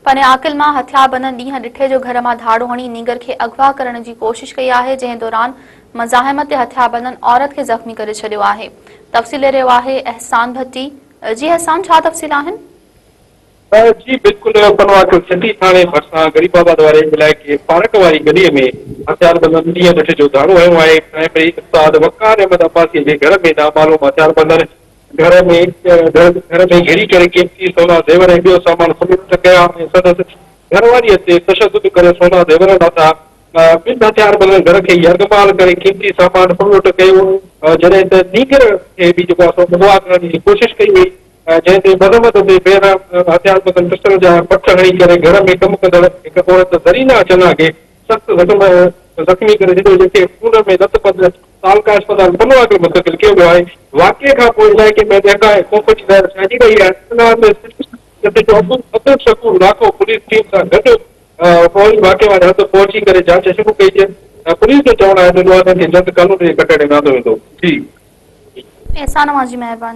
پني عاقل مان هٿياربندن ڏينهن ڏٺي جو گهر مان ڌاڙو هڻي نينگر کي اغوا ڪرڻ جي ڪوشش ڪئي آهي جنهن دوران مزاحمت تي هٿياربندن عورت کي زخمي ڪري ڇڏيو آهي تفصيل ڏئي رهيو آهي احسان ڀٽي جي احسان ڇا تفصيل آهن؟ جي بلڪل پنوعاقل سٽي ٿاڻي ڀرسان غريب آباد واري علائقي پارڪ واري گلي ۾ هٿياربندن ڏينهن ڏٺي جو ڌاڙو هنيو آهي پرائمري استاد وقار احمد عباسي جي گهر ۾ نامعلوم هٿياربندن گهر ۾ گهر ۾ گهڙي ڪري قيمتي سونا زيور ۽ ٻيو سامان ڦرلٽ ڪيا ۽ سندس گهرواريء تي تشدد ڪري سونا زيور لاٿا. ٻن هٿياربندن گهر کي يرغمال ڪري قيمتي سامان ڦرلٽ ڪيو جڏهن ته نينگر کي به جيڪو آهي سو اغوا ڪرڻ جي ڪوشش ڪئي وئي جنهن تي مذمت تي بيرحم هٿياربندن پسٽل جا بٺ هڻي ڪري گهر ۾ ڪم ڪندڙ هڪ عورت زرينا چنا کي سخت زخم زخمي ڪري ڇڏيو جنهن کي خون ۾ لت پت تعلقه اسپتال پنوعاقل منتقل ڪيو ويو آهي واقعي کان پوء علائقي ۾ ڏهڪاء ۽ خوف جي لهر ڇائنجي وئي آهي اطلاع تي S H O Abdul Shakoor Lakho police team سان گڏ فوري واقعي واري هنڌ پهچي ڪري جاچ شروع ڪئي جنهن پوليس جو چوڻ آهي ته ڏوهارين کي جلد قانون جي ڪٽهڙي ۾ آندو ويندو جي. احسان اوهان جي مهرباني.